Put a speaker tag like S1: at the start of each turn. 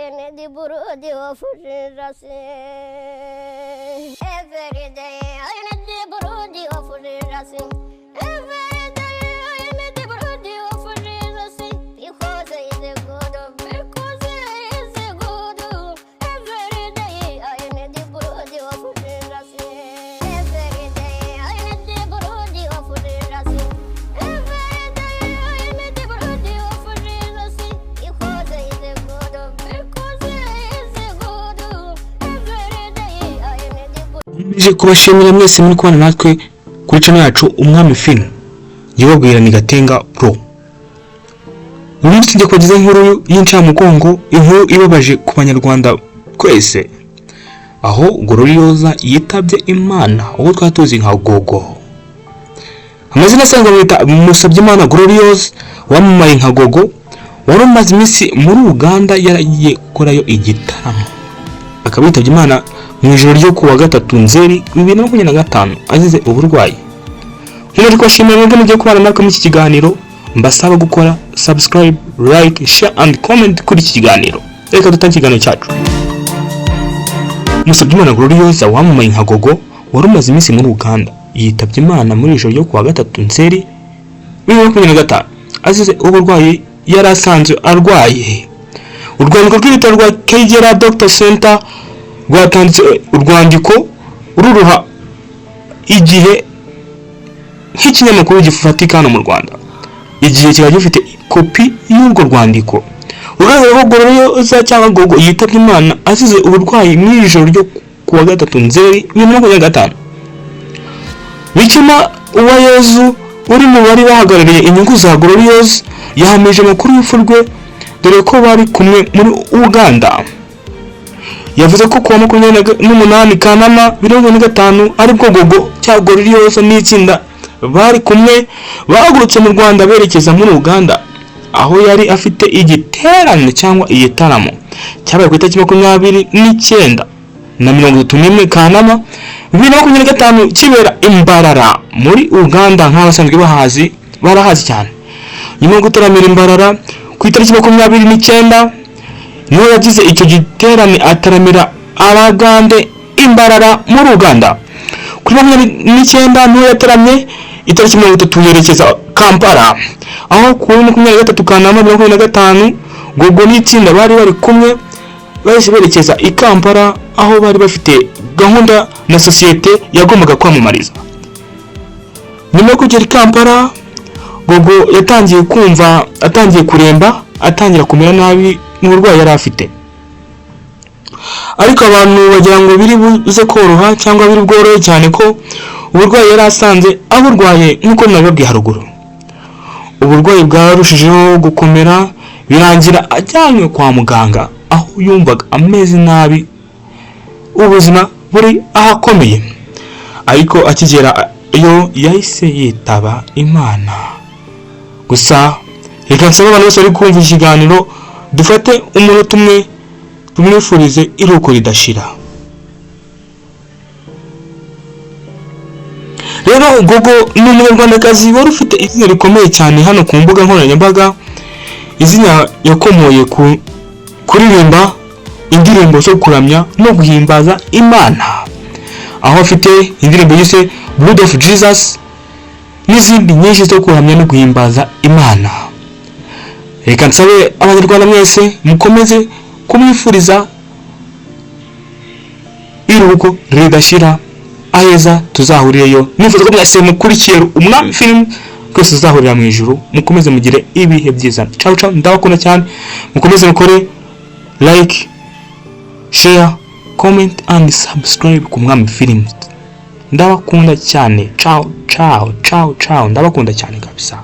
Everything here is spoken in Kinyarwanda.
S1: am the Brody of Jesus. Every day I am the Brody of Jesus. Every day I am the Brody of Jesus. Because he is good, because he is good. Every day I am the Brody of Jesus. Every day I am the Brody of Jesus. Every day I am the Brody of Jesus. Because he is good, because he is good. Every day I am the
S2: Nkomeje kubashimira mwese muri kubana natwe kuri channel yacu Umwami Film. Yababwira ni Gatenga Pro. Uyu munsi tugiye kubagezaho inkuru y'incamugongo, inkuru ibabaje ku banyarwanda twese. Aho Gloriosa yitabye Imana, uwo twari tuzi nka Gogo. Amazina asanzwe bamwita Musabyimana Gloriose, wamamaye nka Gogo, wari umaze iminsi muri Uganda yaragiye gukorayo igitaramo. Akaba yitabye Imana mu ijoro ryo kuwa gatatu Nzeri 2025 azize uburwayi. Nkomeje kubashimira mwebwe mugiye kubana natwe muri iki kiganiro, mbasaba gukora subscribe, like, share and comment kuri iki kiganiro. Reka dutangire ikiganiro cyacu. Musabyimana Gloriosa wamamaye nka Gogo wari umaze iminsi muri Uganda yitabye Imana muri ijoro ryo kuwa gatatu Nzeri 2025 azize uburwayi yari asanzwe arwaye. Urwandiko rw'ibitaro rwa Kegera Doctor Center rwatanze urwandiko ruruha Igihe nk'ikinyamakuru gifatika hano mu Rwanda. Igihe kikaba gifite kopi y'urwo rwandiko rugaragaza ko Gloriosa cyangwa Gogo yitabye Imana azize uburwayi mu ijoro ryo kuwa gatatu Nzeri 2025. Bikima Uwayezu uri mu bari bahagarariye inyungu za Gloriose yahamije amakuru y'urupfu rwe, dore ko bari kumwe muri Uganda. Yavuze ko kuwa 28 Kanama 2025 aribwo Gogo cyangwa Gloriose n'itsinda bari kumwe bahagurutse mu Rwanda berekeza muri Uganda, aho yari afite igiterane cyangwa igitaramo cyabaye ku itariki 29 na 31 Kanama 2025, kibera i Mbarara muri Uganda. Nk'abasanzwe bahazi, barahazi cyane. Nyuma yo gutaramira i Mbarara ku itariki 29, niho yagize icyo giterane, ataramira Abagande i Mbarara muri Uganda. Kuri 29 niho yataramye, itariki 30 yerekeza Kampala, aho kuri 23 Kanama 2025 Gogo n'itsinda bari bari kumwe bahise berekeza i Kampala, aho bari bafite gahunda na sosiyete yagombaga kwamamariza. Nyuma yo kugera i Kampala, Gogo yatangiye kumva atangiye kuremba, atangira kumera nabi n'uburwayi yari afite, ariko abantu bagira ngo biri buze koroha cyangwa biri bworohe cyane, ko uburwayi yari asanze aburwaye. Nk'uko nabibabwiye haruguru, uburwayi bwarushijeho gukomera, birangira ajyanywe kwa muganga, aho yumvaga ameze nabi, ubuzima buri ahakomeye, ariko akigera yo yahise yitaba Imana. Gusa reka nsabe abantu bose bari kumva iki kiganiro, dufate umunota umwe tumwifurize iruhuko ridashira. Rero Gogo ni umunyarwandakazi wari ufite izina rikomeye cyane hano ku mbuga nkoranyambaga, izina yakomoye ku kuririmba indirimbo zo kuramya no guhimbaza Imana, aho afite indirimbo yise Blood of Jesus n'izindi nyinshi zo kuramya no guhimbaza Imana. Reka nsabe abanyarwanda mwese mukomeze kumwifuriza iruhuko ridashira, aheza tuzahurireyo. Nifuza ko mwese mukurikiye Umwami Film, twese tuzahurira mu ijuru. Mukomeze mugire ibihe byiza. Ciao ciao, ndabakunda cyane. Mukomeze mukore like, share, comment and subscribe ku Mwami Film. Ndabakunda cyane. Ciao ciao ciao ciao, ndabakunda cyane kabisa.